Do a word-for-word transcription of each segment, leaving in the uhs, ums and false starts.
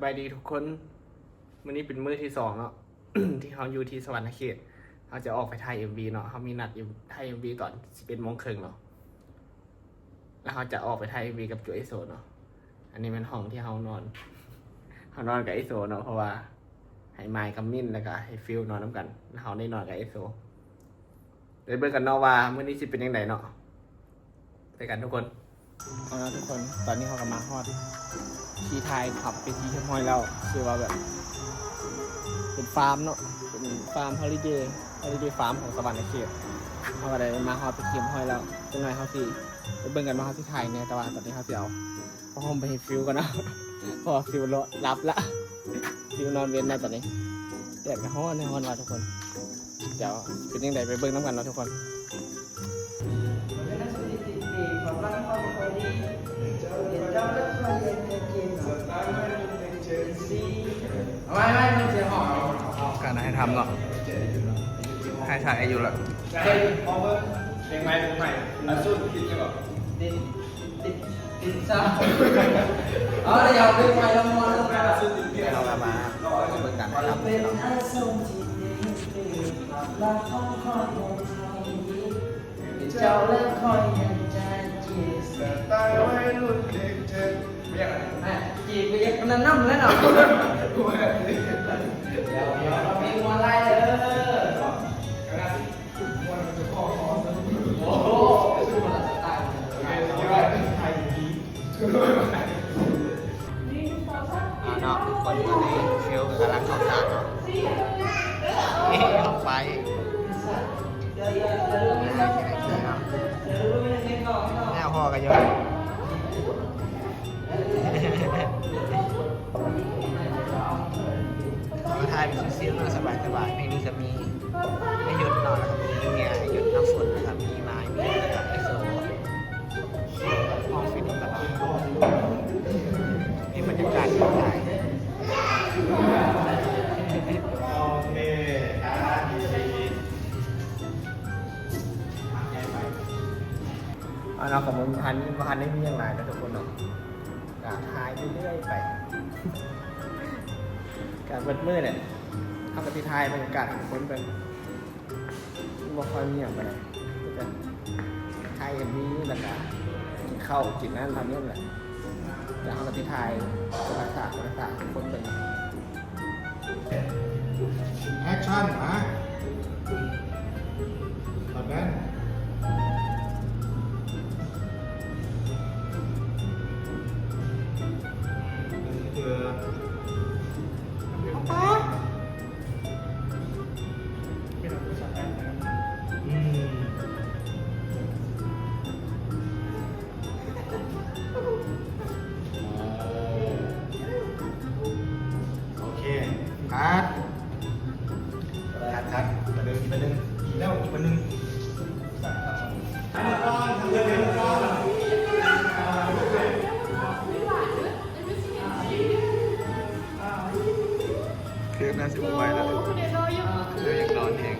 สบายดีทุกคน มื้อนี้เป็นมื้อที่สองเนาะ ที่เฮาอยู่ที่สะหวันนะเขต เฮาจะออกไปถ่ายเอ็มวีเนาะ เฮามีนัดอยู่ถ่ายเอ็มวีตอนสิบเอ็ดโมงครึ่งเนาะ แล้วเฮาจะออกไปถ่ายเอ็มวีกับโจไอโซเนาะ อันนี้เป็นห้องที่เฮานอน เฮานอนกับไอโซเนาะ เพราะว่าให้มายกับมินแล้วก็ให้ฟิลนอนนำกัน แล้วเฮาได้นอนกับไอโซ ไปเบิ่งกันเนาะว่ามื้อนี้สิเป็นจั่งใดเนาะ ไปกันทุกคน เอาละทุกคน ตอนนี้เฮาก็มาฮอดที่ถ่ายทำเป็นที่เรียบร้อยแล้ว คือว่าแบบ เป็นฟาร์มเนาะ เป็นฟาร์ม Holiday Holiday Farm ของสะหวันนะเขต เฮาก็ได้มาฮอดเป็นที่เรียบร้อยแล้ว จักหน่อยเฮาสิไปเบิ่งกันว่าเฮาสิถ่ายแหน่ แต่ว่าตอนนี้เฮาสิเอาผ้าห่มไปให้ฟิลก่อนเนาะ เพราะว่าฟิลหลับละ ฟิลนอนเว็นแล้วตอนนี้ แดดก็ร้อนแน่นอนว่ะทุกคน เดี๋ยวเป็นจั่งใดไปเบิ่งนำกันเนาะทุกคน การถ่ายทำเนาะ ถ่ายถ่ายอยู่ละ เพลงใหม่ เพลงใหม่ อันสุดคิดจะแบบ ติด ติด ติดซะ เอาเลย เอาเพลงใหม่แล้วมาแล้วกัน เรามา มาเบิ่งกันนะครับ เจ้าและคอยยังใจเจียสไตล์วัยรุ่นเด็กเจน เรียกอะไร อ่ะ จีบก็ยังนั่นนั่นแล้วเนาะ เดี๋ยว เดี๋ยวเรามีมวลไล่เด้อ โอ้โห อ่าเนาะ ทุกคนตอนนี้ฟิลกำลังเข้าฉากเนาะ นี่ออกไป แนวพ่อกันอยู่ มาถ่ายเป็นซิลๆเนาะ สบายๆ เพลงนี้ก็มี ไม่หยุดเนาะ แล้วก็มีเมียหยุดน้ำฝนนะครับ มีไม้มีแล้วก็ไอโซ ห้องฟิตตลาด นี่บรรยากาศที่ถ่าย โอเค อ่ะ เอาเนาะ ของมึงพันพันได้มีอย่างไรนะทุกคนเนาะ ก็ถ่ายเรื่อยๆไป การเปิดมือเนี่ย เขาก็สิถ่ายบรรยากาศของคนเป็น บ่ค่อยมีหยังปานใด ก็จะถ่ายเอ็มวี แล้วก็กินข้าวกินน้ำทำนี่แหละ แล้วเขาก็สิถ่ายคนละฉากคนละฉากให้คนเบิ่ง แอคชั่น มา ถอดแว่น เดี๋ยว ป๊าป๊า อืม โอเค คัด คัด คัด ไปหนึ่ง ไปหนึ่ง อีกแล้ว อีกไปหนึ่ง คือน่าสิบ่ไหวแล้ว เดี๋ยวยังนอนเอง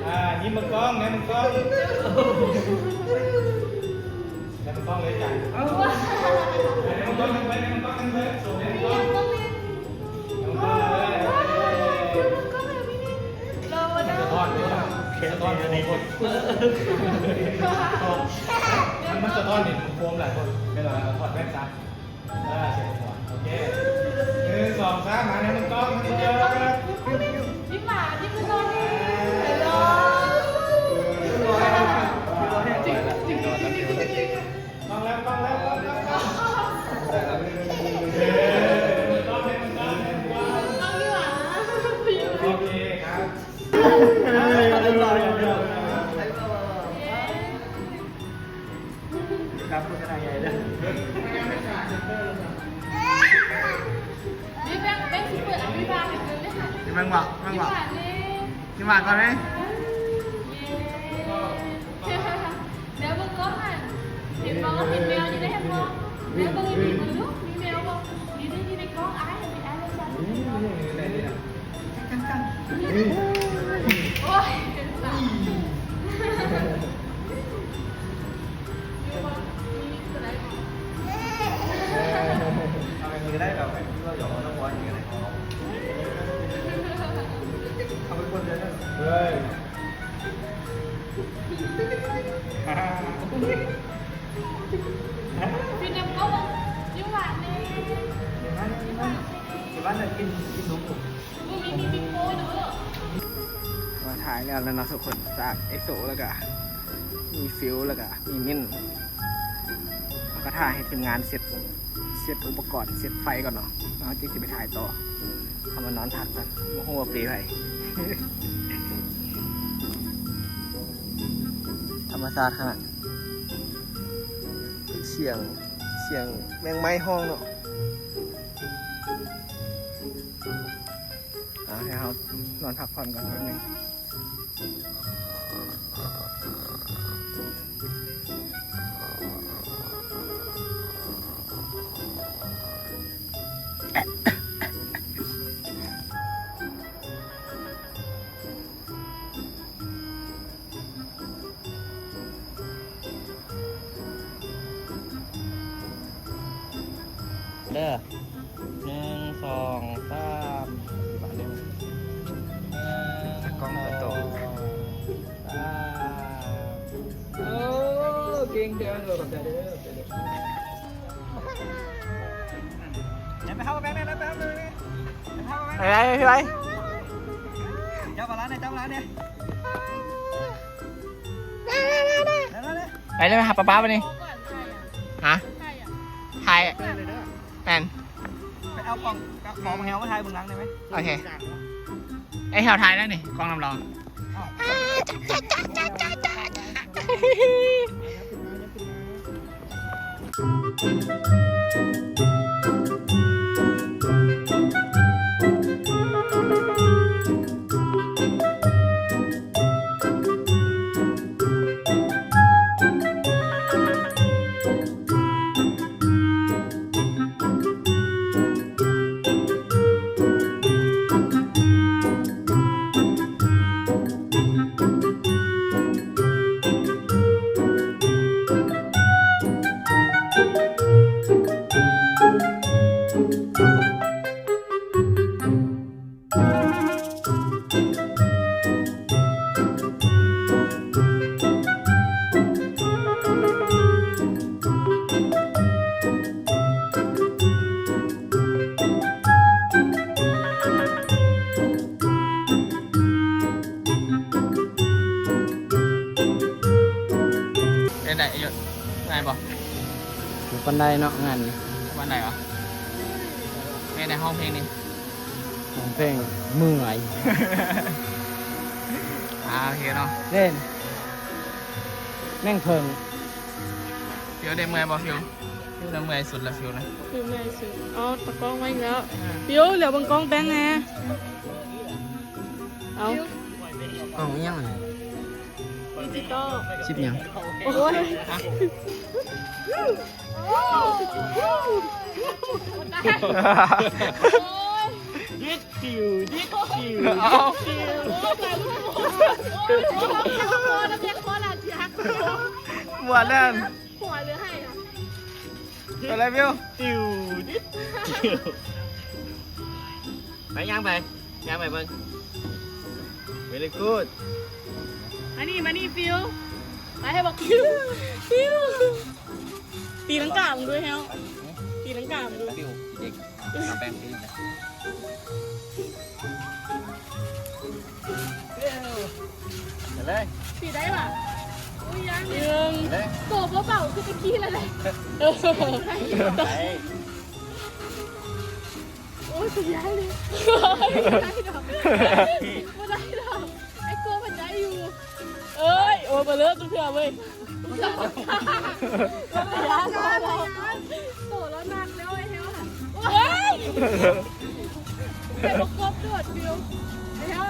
อ่า ยิ้มมากล้อง แนมมากล้อง แนมมากล้องเลยจ้ะ แนมมากล้อง แนมมากล้อง แนมมากล้อง แนมมากล้อง แนมมากล้องเลย สะท้อน สะท้อนอยู่ในคน มัน มันสะท้อนเห็นโฟมหลายคน ไม่หรอก ถอดแว่นซะ อ่า เสียงหัว โอเค หนึ่ง สอง สาม มา แนมมากล้อง แนมมากล้อง ยิ้มหวาน ยิ้มหวาน ฮัลโหล จริง จริง จริง จริง จริง จริง ต้องแล้ว ต้องแล้ว ต้องแล้ว ต้องแล้ว เย้ ต้องแล้ว ต้องแล้ว ต้องแล้ว โอเคครับ ครับ โฆษณาใหญ่เลย นี่แป้ง แป้งสิเปิดอภิบาลให้เพิ่นเลยค่ะ พี่แมงบอก แมงบอก พี่บาทเลย พี่บาทก่อนไหม เย้ เดี๋ยวเบิ่งกล้องหัน เห็นบ่ เห็นแมวอยู่ได้เห็นบ่ แมวเบิ่งอีกทีเบิ่งดู มีแมวบ่ นี่ได้อยู่ในกล้อง อ้าย เห็นอ้ายเลยจ้ะ โอ้ย เป็นสาว ได้แบบไม่คิดว่าหยอกน้องบอลอย่างเงี้ยเลยเอาไปคนเดียวนะเฮ้ย พี่เนมก็ยังหวานเลย เดี๋ยวบ้านเดี๋ยวบ้านเดี๋ยวบ้านเดี๋ยวกินกินนมผม มีมีมีโป้เนอะ มาถ่ายแล้วนะเนาะทุกคนจากเอสโซแล้วก็มีฟิวแล้วก็มีมินแล้วก็ถ่ายให้ทีมงานเสร็จเสร็จอุปกรณ์เสร็จไฟก่อนเนาะแล้วจึงจะไปถ่ายต่อเอามานอนพักกันโอ้โหเปรย์ไปธรรมชาติขนาดเสียงเสียงแมงไม้ห้องเนาะเอาให้เขานอนพักผ่อนก่อนแป๊บนึง เด้อหนึ่งสองสามหนึ่ง กล้องเปิดโต สองสามโอ้เก่งเด้อขอบใจเด้อ เดี๋ยวไปเข้าแบงค์เลยนะไปเข้าแบงค์เลยไปเข้าแบงค์ ไปไปไป เจ้ามาร้านเนี่ยเจ้ามาร้านเนี่ย ไปได้ไหมครับป้าป้าวันนี้ฮะถ่ายแอน ไปเอากล่องกับของแถวมาถ่ายเบื้องหลังได้ไหม โอเคไอแถวท้ายแล้วนี่กล้องลำลอง เป็นไงหยดง่ายปะ อยู่ปันไดเนาะงานนี้ วันไหนวะเป็นในห้องเพลงนี่ ของเพลงเมื่อย อ่าโอเคเนาะ เล่น แม่งเพิง ฟิวได้เมื่อยปะฟิวฟิวได้เมื่อยสุดละฟิวนะ คือแม่สุดอ๋อตะกล้องไว้อีกแล้วฟิวเหลือบางกล้องแบงค์ไงเอา กล่องยังไง ดิจิตอล ชิปยัง โอ้ย ดิดติวดิดติวเอา หมดแล้ว หัวหรือไห่อะ อะไรฟิว ติวดิดติวไปย่างไปย่างไปเบิ่ง very good มานี่มานี่ฟิวไปให้บอกฟิวฟิวตีลังกามึงด้วยแฮวตีลังกามึงด้วย ติวเด็กเอาแป้งตีนะไปเลย ตีได้ปะอุ้ยยังหนึ่ง ไปเลย โกบเบาๆคือตะกี้เลยแหละ ไป โอ้ยสุดยอดเลยไม่ได้ดอกไม่ได้ดอกไอ้โกมันได้อยู่ เอ้ย โอ้ยมาเลิกเถื่อเว้ย โตแล้วหนักแล้วไอ้เฮล เฮ้ย แต่ประกบโดดฟิวไอ้เฮล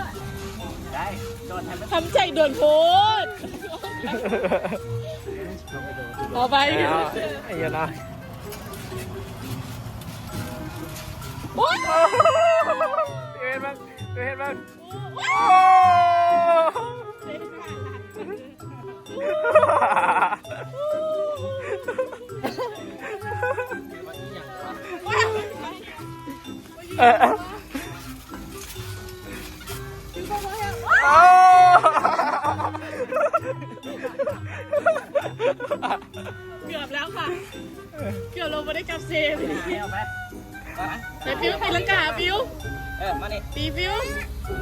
ได้โดนแทนไม่ ทำใจโดนโพด เอาไป ไอ้เหี้ยนะ โอ๊ย เห็นบ้างเห็นบ้าง โอ๊ย เออ เกือบแล้วค่ะ เกือบเราไม่ได้กลับเซฟ เอาไป ไปฟิวตีลังกาหาฟิว เออ มานี่ ตีฟิว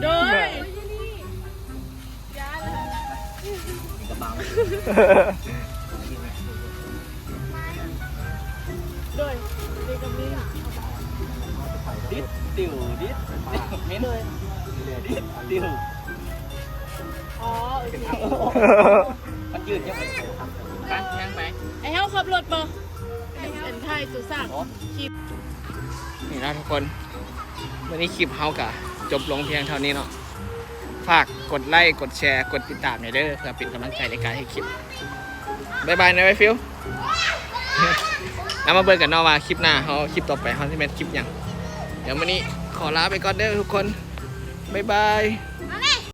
โดย กระบัง โดยตีกับนี่ ดิดติวดิดติวเม้นดิดติว อ๋อโอเค มันยืดยังไง ไปย่างไป ไอ้เฮาขับรถบ่เอ็นไทยสุสั่งคลิป นี่นะทุกคน วันนี้คลิปเฮากะจบลงเพียงเท่านี้เนาะ ฝากกดไลค์กดแชร์กดติดตามหน่อยเด้อเพื่อเป็นกำลังใจในการเฮ็ดคลิป บ๊ายบายนะไอ้ฟิว แล้วมาเบิ่งกันเนาะว่าคลิปหน้าเฮาคลิปต่อไปเฮาสิแม่นคลิปหยัง เดี๋ยวมื้อนี้ขอลาไปก่อนเด้อทุกคน บ๊ายบาย